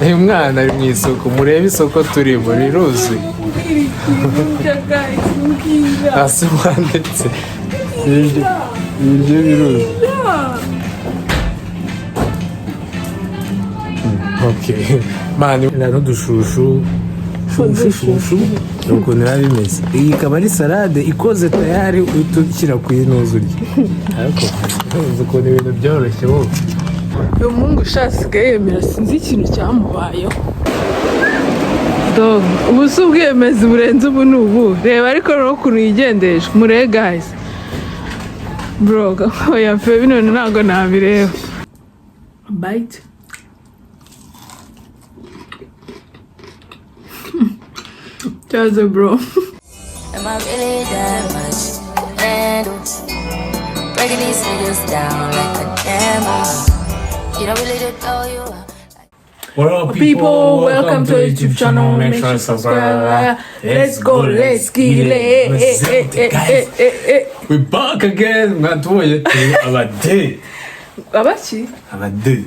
Uyu mwana ari mu isoko, murebe isoko turimo riruzuye. Mbwira ikintu cya guys, mbwira. Hasi wanditse ibiryo biruzuye. Okay. Mani na n'udushushu shushu shushu ni ukuntu biba bimeze. Iyi ikaba ari salade ikoze tayari, uhita ushyira ku inuzu urya. Ariko uzi ukuntu ibintu byoroshye wowe. Uyu muhungu sha asigaye yemera, sinzi ikintu cyamubayeho. Dog, ubu si ubwiyemezi burenze ubu ni ubu. Reba ariko rero ukuntu yigendesha. Murebe guys. Bro, oya pe, bino bintu ntabwo nabireba. Bite. Cyaze bro. Am I really that much to handle? Breaking these niggas down like a camel. You don't really to throw you out. What up, People, welcome to YouTube channel. Make sure to subscribe. Let's go, let's get it. We back again. Mwatubonye turi abade. Abaki? Abade.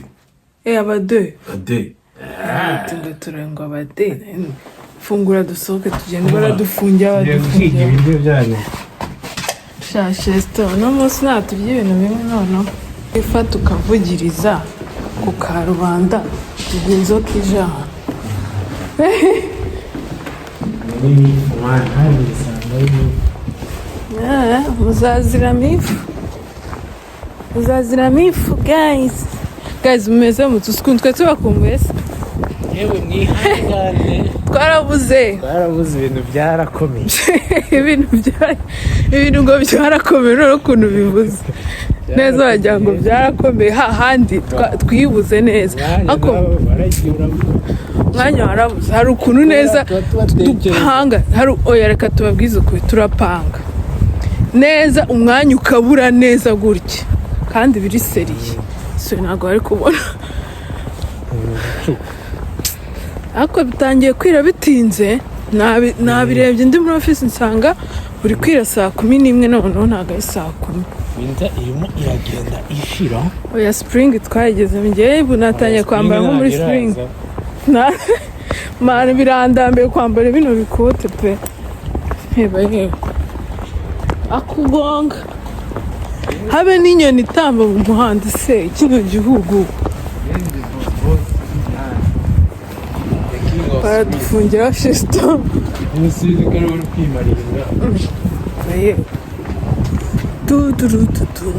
Eh, abade. Abade. Tunda turenga abade. Fungura dusohoke tugende, baradufungira. Tugiye guhiga Baradufungira. ibiryo byanyu. Sha Shesito, uno munsi naturya ibintu bimwe noneho. Ifata ukavugiriza ku karubanda ubwo inzoka ije aha. Eh, muzaziramo ifu. Muzaziramo ifu guys. Guys, mumeze mute? Ukuntu twe tubakumbuye se? Yewe, mwihangane. Twarabuze. Twarabuze, ibintu byarakomeye. Ibintu bya ibintu ngo byarakomeye, noneho ukuntu bivuze neza wagira ngo byarakomeye hahandi twibuze neza. Ariko umwanya warabuze, hari ukuntu neza dupanga, hari oya reka tubabwize ukuri, turapanga neza umwanya ukabura neza gutya kandi biri seriye, so ntabwo bari kubona. Ariko bitangiye kwira bitinze. Nabirebye ndi muri ofisi nsanga buri kwira saa 11, noneho ntabwo ari saa 10. Winter irimo iragenda ishira. Oya, spring twayigeze njyewe, ubu natangiye kwambara nko muri spring. Mani, birandambiye kwambara bino bikote pe. Heba yewe, akugonga habe n'inyoni itamba mu muhanda se kino gihugu. Baradufungira shisito. Umusirikare uri kwimarinda. Yewe, tuturututu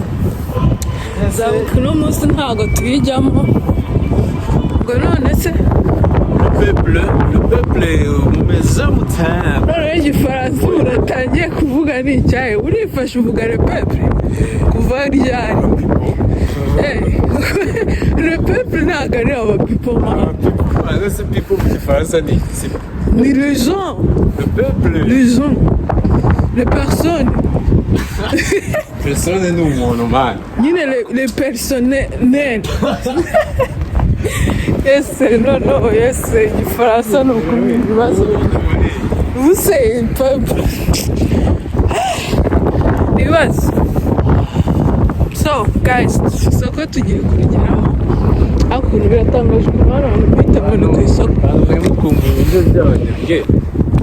zabuka uno munsi ntabwo tuyijyamo ubwo none se. Le peuple, le peuple mumeze mute? Noneho igifaransa uratangiye kuvuga ni icyahe? Urifashe uvuga le peuple kuva ryari? Eh, le peuple ntabwo ari aba people man. Ese people mu gifaransa ni iki? Ni les gens. Le peuple. Les gens, les personnes. Personne ni umuntu man. Nyine les personnels. Ese noneho yese igifaransa ni ukuri ibibazo ubuse peuple ibibazo. So guys, isoko tugiye kurigeramo ariko ukuntu biratangaje ukuntu hari abantu bita ngo ni ku isoko. Barimo kumva ibiryo by'abanebwe.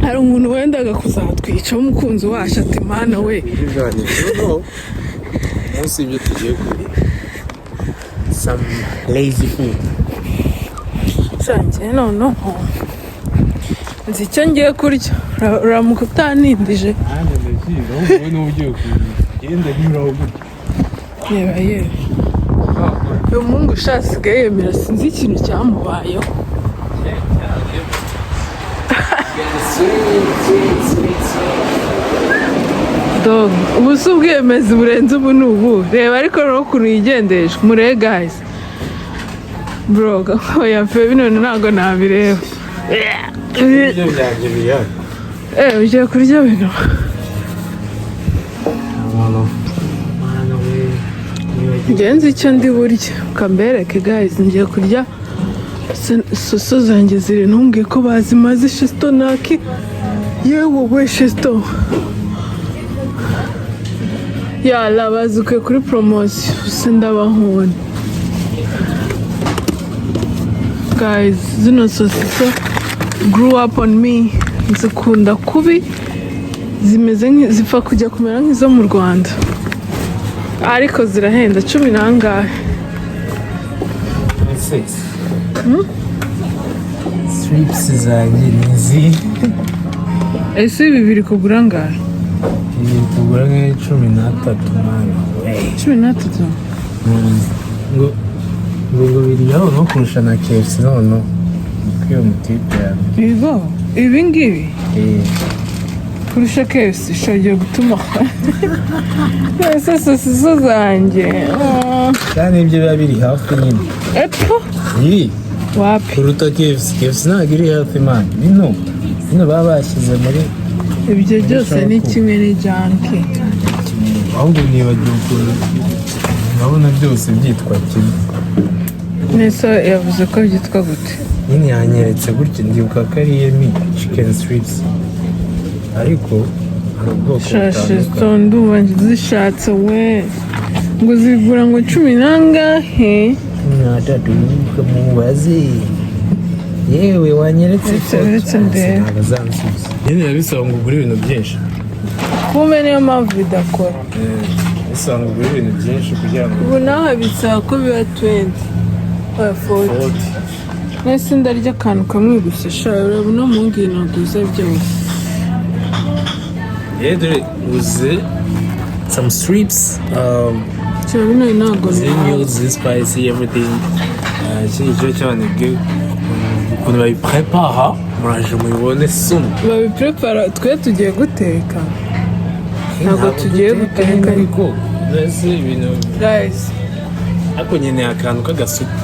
Hari umuntu wendaga kuzatwica w'umukunzi wacu ati mana we. Ibiryo by'abanebwe no munsi y'ibyo tugiye kurya, some lazy food. Shanjye noneho nzi icyo ngiye kurya. Uramuka utanindije. Nanjye ndakizi, ahubwo wowe niba ugiye kugenda nyuraho gutya. Yeba yewe, uyu muhungu sha asigaye yemera, sinzi ikintu cyamubayeho. Dog, ubu si ubwiyemezi burenze ubu ni ubu. Reba ariko rero ukuntu yigendesha. Murebe guys. Bro, oya pe, bino bintu ntabwo nabireba. Ibiryo byanjye biri hano. Eh, ugiye kurya bino? Umuntu mwana we nibagiwe. Njye nzi icyo ndi burye, kambereke guys. Ngiye kurya soso zanjye ziri, ntumbwiye ko bazimaze. Shesito naki, yewe we shesito, yala bazikuye kuri poromosiyo se ndabahona. Guys, zino sosiso grew up on me, nzikunda kubi. Zimeze zipfa kujya kumera nk'izo mu Rwanda, ariko zirahenda. Cumi n'angahe? Ese strips zanjye ni izi? Ese ibi biri kugura angahe? Ibi kugura nka 13, mwana. 13? Ngo biryaho no kurusha na KFC noneho niko iyo mutipe yawe. Ibigo ibi ngibi? Eh. Kurusha KFC? Ishogiye gutuma ese sosiso zanjye. Ah. Kandi ibyo biba biri hafi nyine. Epfo. Iyi. Wapi. Kuruta KFC. KFC ntabwo iri hafi, man. Bino baba bashyize muri Ibyo byose ni kimwe, ni junk. Ahubwo nibagiwe ukuntu urabona byose byitwa kimwe. Nese yavuze ko byitwa gute? Nyine yanyeretse gutya, ndibuka ko ari yemi chicken strips, ariko hari ubwoko Shashe. butandukanye. Ndumva zishatse we, ngo zigura ngo cumi n'angahe? 13, mubaze. Yewe, wanyeretse ifoto. Uretse ndebe. Ntabwo azansubiza nyine. Biba bisaba ngo ugure ibintu byinshi. Kumbe niyo mpamvu bidakora. Bisaba ngo ugure ibintu byinshi kugira ngo Ubu nawe bisaba ko biba 20, oya, 40. 40. Nese ndarya akantu kamwe gusa sha? Urabona uno mungi naguze byose. Rero dore uze some strips Cya bino ntabwo ziri new, ziri spicy, everything. Iki ni cyo cy'abanebwe ukuntu babiprepara, muraje mubibone soon. Babiprepara, twe tugiye guteka? Ntabwo tugiye guteka. Ariko mbese ibintu Guys. Ariko nkeneye akantu k'agasupu,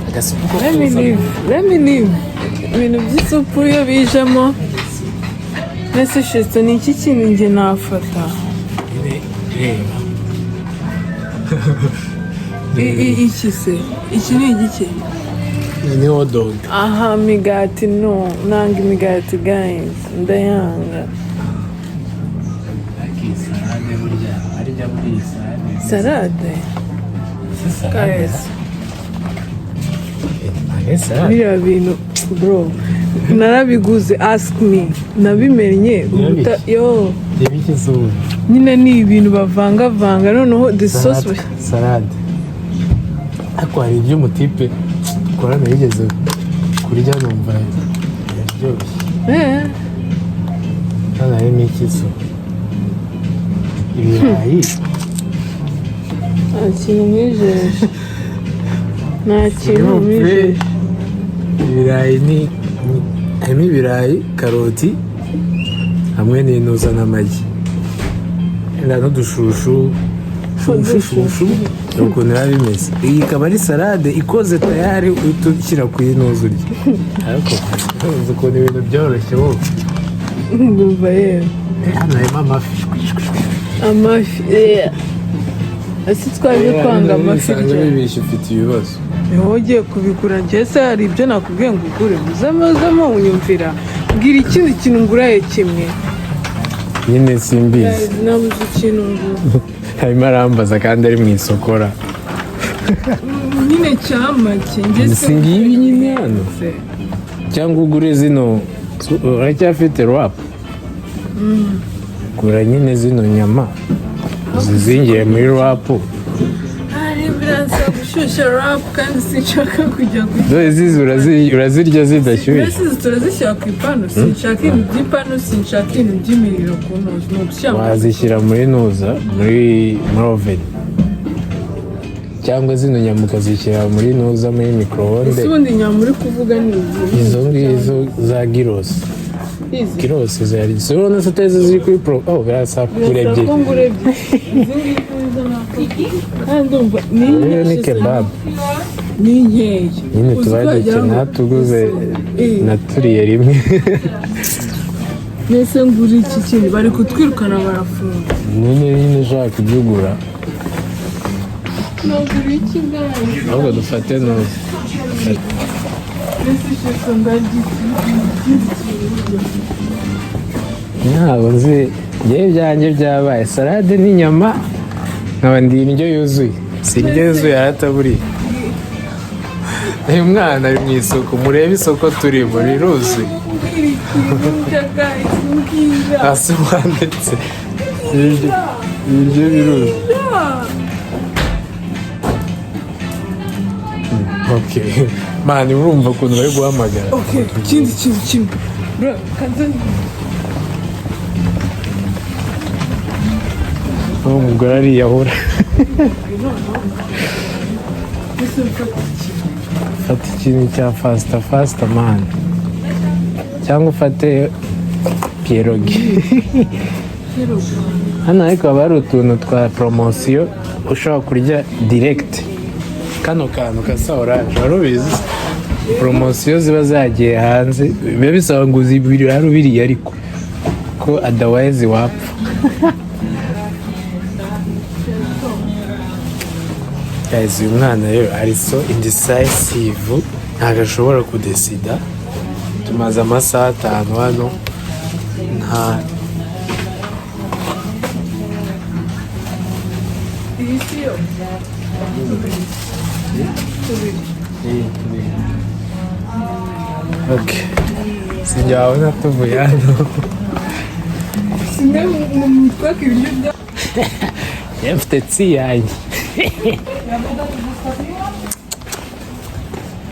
agasupu ko Let me kuzamo. live, let me live. Ibintu by'isupu iyo bijemo. Nese shitse, ni iki kintu njye nafata? Nyine reba. Iki se, iki ni igiki? Iyi ni hot dog. Aha, migati no, nanga imigati guys, ndayanga. Ariko iyi salade burya arya muri iyi salade. Salade? Si salade? Guys. Ntabwo salade. Biriya bintu bro narabiguze, ask me, nabimenye ubuta yo. Ibiki zuba? Nyine ni ibintu bavangavanga, noneho the sauce. Salade, salade. Ariko hari ibyo umutipe dukorana yigeze kurya numva biraryoshye. Hano harimo iki se? Ibirayi. Nta kintu mwijeje, nta kintu mwijeje. Ibirayi ni harimo ibirayi, karoti hamwe n'intuza n'amagi wenda n'udushushu shushu shushu. Ni ukuntu biba bimeze. Iyi ikaba ari salade ikoze tayari, uhita ushyira ku intuza urya. Ariko uzi ukuntu ibintu byoroshye wowe? Ndumva yewe. Hano harimo amafi. Amafi, yeah. Ese twaje kwanga amafi? Usanga Ryari? bibishye, ufite ibibazo. Ni wowe ugiye kubigura. Njye se hari ibyo nakubwiye ngo ugure? Muzamuzamo unyumvira, mbwira ikindi kintu nguraye kimwe. Nyine simbizi. Nabuze ikintu ngura. Harimo arambaza kandi ari mu isokora. Nyine cyamake njye se. Si ngibi nyine hano, cyangwa ugure zino. Uracyafite wrap? Gura nyine zino nyama uzizingiye muri wrap. Hari biransaba gushyushya wrap kandi sinshaka kujya ku Dore zizi, urazirya zidashyushye. Mbese izi turazishyira ku ipanu? Sinshaka ibintu by'ipanu, sinshaka ibintu by'imiriro ku ntuzi, ni ugushyira Wazishyira muri nuza, muri oven, cyangwa zino nyama ukazishyira muri nuza, muri micro-onde. Ese ubundi inyama uri kuvuga ni izi? Izo ngizo za gyros. Izi? Gyros zari urabona se uteze ziri kuri pro? Oh, birasaba kugura Birasaba ebyiri. ko ngura ebyiri. Izi ngizi nizo nakora kandi ndumva ni Rero ni kebab. Ni nkeya. Nyine Uzi ko tubaye wagira ngo dukina tuguze Eh. naturiye rimwe. Mbese ngura iki kintu? Bari kutwirukana, barafunga. Nyine ushaka ibyo ugura. Nagura iki ngahe? Ahubwo dufate nuza. Mbese sheko, ndarya iki ikindi kintu? Ntabwo nzi, njyewe ibyanjye byabaye salade n'inyama, nkaba ndi indyo yuzuye. Si indyo yuzuye, arataburiye. Uyu mwana ari mu isoko, murebe isoko turimo riruzuye. Mbwira ikintu ndya, guys, mbwira. Hasi wanditse ibiryo biruzuye. Okay man, urumva ukuntu bari guhamagara. Okay, ikindi kintu kimwe, bro, kanze. Uwo mugore ariyahura. Ese mfata iki? Fata ikintu cya faster faster, man, cyangwa ufate pierogi hano. Ariko haba hari utuntu twa poromosiyo ushobora kurya direct. Kano kantu gasa orange, wari ubizi? Poromosiyo ziba zagiye hanze, biba bisaba ngo uzibirire hari ubiriye, ariko ko otherwise wapfa. Guys, uyu mwana rero ari so indecisive, ntabwo ashobora kudesida. Tumaze amasaha 5 hano, nta Iyi si yo tubiri. Okay, sinjye wabona tuvuye hano. Kimwe mu twaka ibiryo bya Njye mfite tsi yanjye,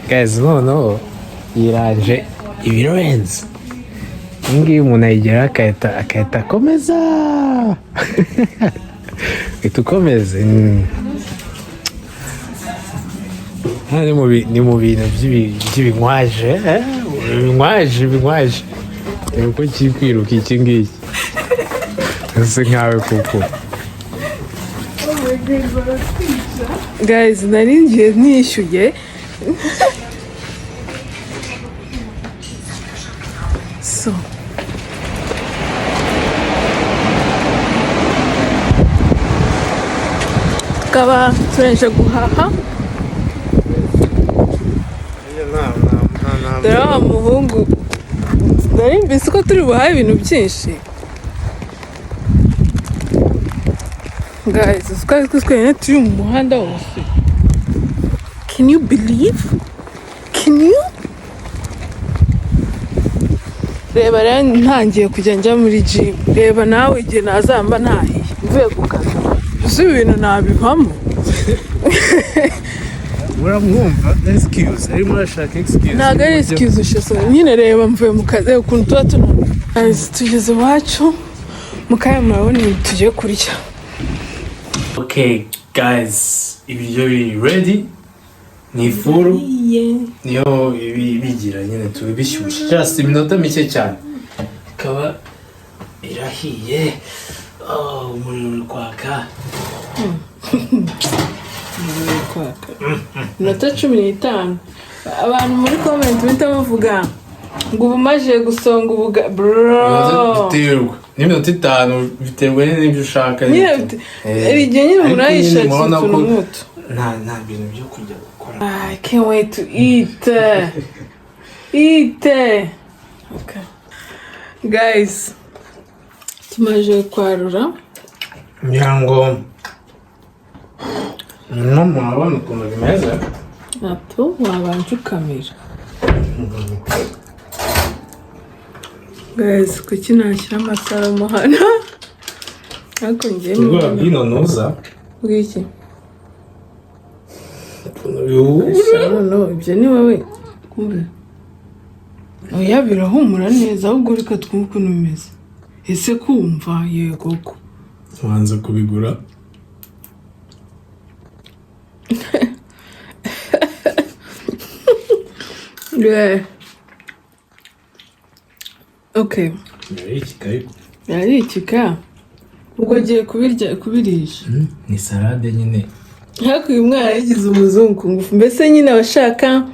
guys. Noneho yiranje ibirenze iyi ngiyi, umuntu ayigeraho agahita akomeza, uhita ukomeza. Hano ni mu bintu by'ibinywaje, eh? Ibinywaje, reba uko kiri kwiruka iki ngiki, ese nkawe kuko. Guys, nari ngiye nishyuye, so tukaba turangije guhaha. Dore wa muhungu, nari mbese ko turi buhahe ibintu byinshi. Guys, twari twenyine turi mu muhanda wose. Can you believe? Can you? Reba rero, ntangiye kujya njya muri gym, reba nawe igihe nazamba ntahiye mvuye ku kazi. Uzi ibintu nabivamo. Uramwumva, excuse arimo arashaka excuse. Ntabwo ari excuse ushize nyine. Reba, mvuye mu kazi, reba ukuntu tuba tunaniwe. Guys, tugeze iwacu mu kanya, murabona ibintu tugiye kurya. Okay guys, ibiryo biri ready, ni ifuru niyo bigira nyine, tuba bishyushye just iminota mike cyane ikaba irahiye. Oh, umuriro uri kwaka. Uri kwaka. Iminota 15. Abantu muri comment muhita bavuga ngo ubu maje gusonga ubuga, bro. Biterwa n'iminota 5, biterwa n'ibyo ushaka. Nyine hari igihe nyine umuntu Ariko nyine yishakira murabona utuntu ko nk'utu. Nta bintu byo kujya gukora. I can't wait to eat. Eat. Okay. Guys, tumaze kwarura. Ngira ngo no murabona ukuntu bimeze. Nato wabanje ukamira. Guys, kuki nashyira amasaro mo hano? Ariko ngiye Ubwoba bw'ino ntuza. Bw'iki? Ukuntu bihura. No, ibyo ni wowe. Kumbe. Oya, birahumura neza, ahubwo reka twumve ukuntu bimeze. Ese kumva yego ko. Ubanza kubigura. Yeah. Okay. Ariko Yarikika. Ubwo agiye kubirya, kubirisha. Ni salade nyine. Ariko uyu mwana yigize umuzungu ku ngufu. Mbese nyine abashaka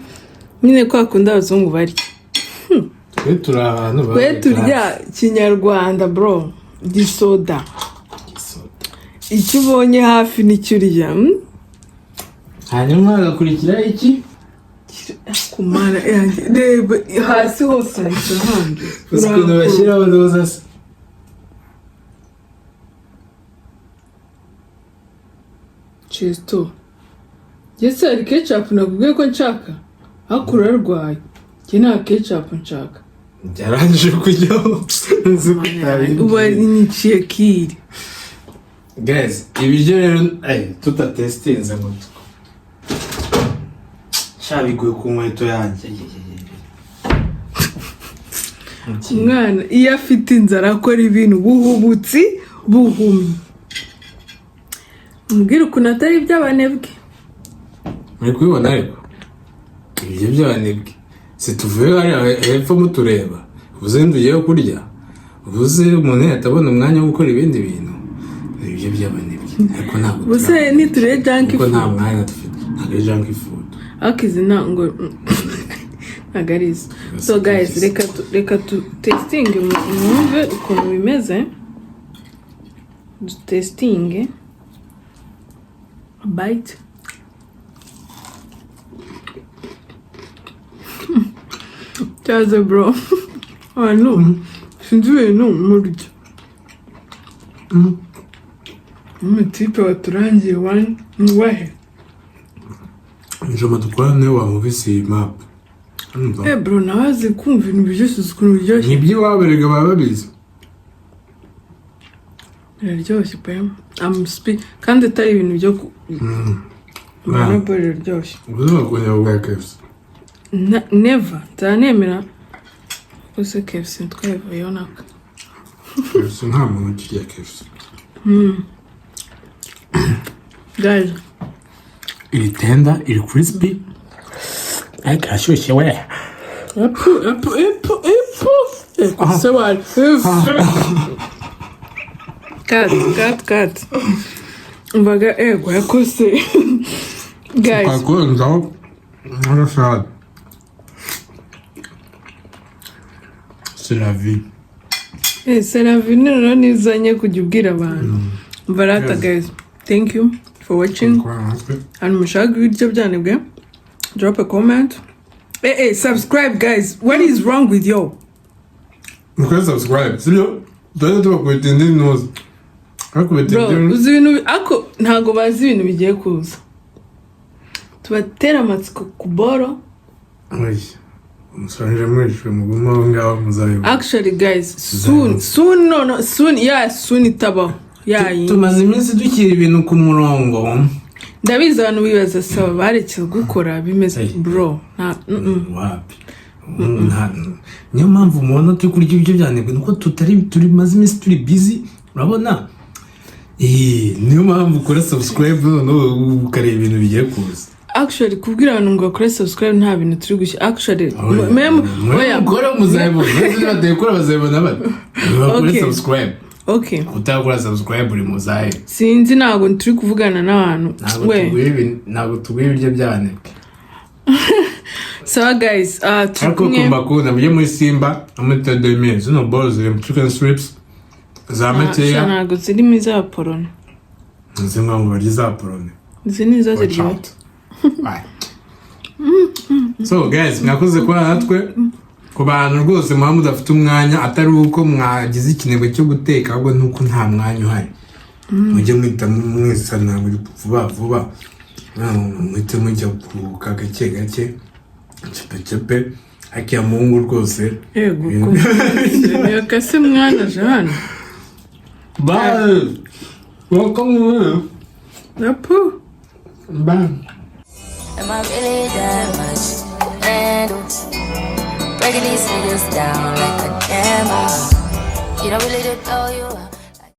nyine kwa kundi abazungu barya. Twe turi abantu Twe turya kinyarwanda, bro. Gisoda. Icyo ubonye hafi nicyo urya. Hanyuma hagakurikira iki? Ku Mana yanjye, reba hasi hose hahita handuye. Uzi ukuntu bashyiraho roza se? Chesto. Ese hari ketchup nakubwiye ko nshaka? Ariko urarwaye, njye nta ketchup nshaka. Byarangije kujyaho. Nzi ko Uba utabimbwiye. Niciye kiri. Guys, ibiryo rero tutatesitinze ngo sha biguye ku nkweto yanjye. Umwana iyo afite inzara akora ibintu buhubutsi, buhumyi. Mbwira ukuntu atari iby'abanebwe. Muri kubibona, ariko ibiryo by'abanebwe si tuvuye hariya hepfo mutureba, ubuze tugiye kurya, ubuze umuntu yatabona umwanya wo gukora ibindi bintu. Ni ibiryo by'abanebwe, ariko ntabwo Ubuse niturebe junk kuko nta food. mwanya dufite, ntabwo ari junk food. Ariko izi ntabwo ari izo. So guys, reka tu testinge, mwumve ukuntu bimeze. Dutesitinge bite. Cyaze bro, abantu sinzi ibintu murya. Umutipe waturangiye wani ni wahe? Njoma dukora niwe wamubise iyi map. Urumva? Eh bro, nawe azi kumva ibintu biryoshye, uzi ukuntu biryoshye. Ni iby'iwabo erega, baba babizi. Biraryoshye pe. I'm speak kandi atari ibintu byo ku mbona bro, biraryoshye. Ubuzima bwongera bwa KFC. Never nzanemera rwose KFC twayivuyeho naka. KFC, nta muntu ukirya KFC. Guys. Iri tender, iri crispy, ariko irashyushye we. Epu epu epu epu epu se wari cut cut cut. Mvaga ego yakose guys. Twakurenzaho n'agasarade, c'est la vie. Eh, c'est la vie. Noneho nizanye kujya ubwira abantu mvarata. Yes. Guys, thank you for watching. Kubana natwe. Hano mushaka ibiryo byanibwe, drop a comment. Subscribe guys, what is wrong with you? Mukore subscribe, sibyo? Tujya tubakubita indi ntuzi bakubita Bro, indi. Uzi ibintu ariko ntabwo bazi ibintu bigiye kuza, tubatera amatsiko ku boro. Oya, umusonje mwishwe, mugume aho ngaho muzabibona. Actually guys, soon soon, no soon, yeah, soon itabaho yeah. Tumaze iminsi dushyira ibintu ku murongo. Ndabizi abantu bibaza saba baretse gukora bimeze. Hey. Bro, nta Wapi. Niyo mpamvu mubona turi kurya ibiryo byanebwe, nuko tutari turimaze iminsi turi busy, urabona. Niyo mpamvu ukora subscribe noneho ukareba ibintu bigiye kuza. Actually kubwira abantu ngo bakore subscribe, nta bintu turi gushyira actually. Mwe Oya. mukore muzabibona, niba batayikora bazabibona bate? Bakore subscribe. Okay. Utakora subscribe uri muzahe? Sinzi, ntabwo turi kuvugana n'abantu. Ntabwo We. Ntabwo tuguha ibiryo byanebwe. Sawa guys, turi Ariko kumwe. Kumbakunda mujye muri Simba no muri Tedemir, zino bolo ziri mu chicken strips za Ah, sha, makeya. Ntabwo zirimo iza polone. Nzi ngo barye za polone. Izi ni izo Watch ziryoshye. out. Bye. So guys, mwakoze kubana natwe. Ku bantu rwose muba mudafite umwanya, atari uko mwagize ikinebwe cyo guteka, ahubwo nuko nta mwanya uhari, mujye mwita mwisana vuba vuba, muhite mujya kuruhuka gake gake, cepe cepe hakiya mungu rwose. Yego ko yakase mwana aje hano. Bye, welcome. Apu. Bye. Am I really that much to handle? Breaking these niggas down like a camel. You don't really know you.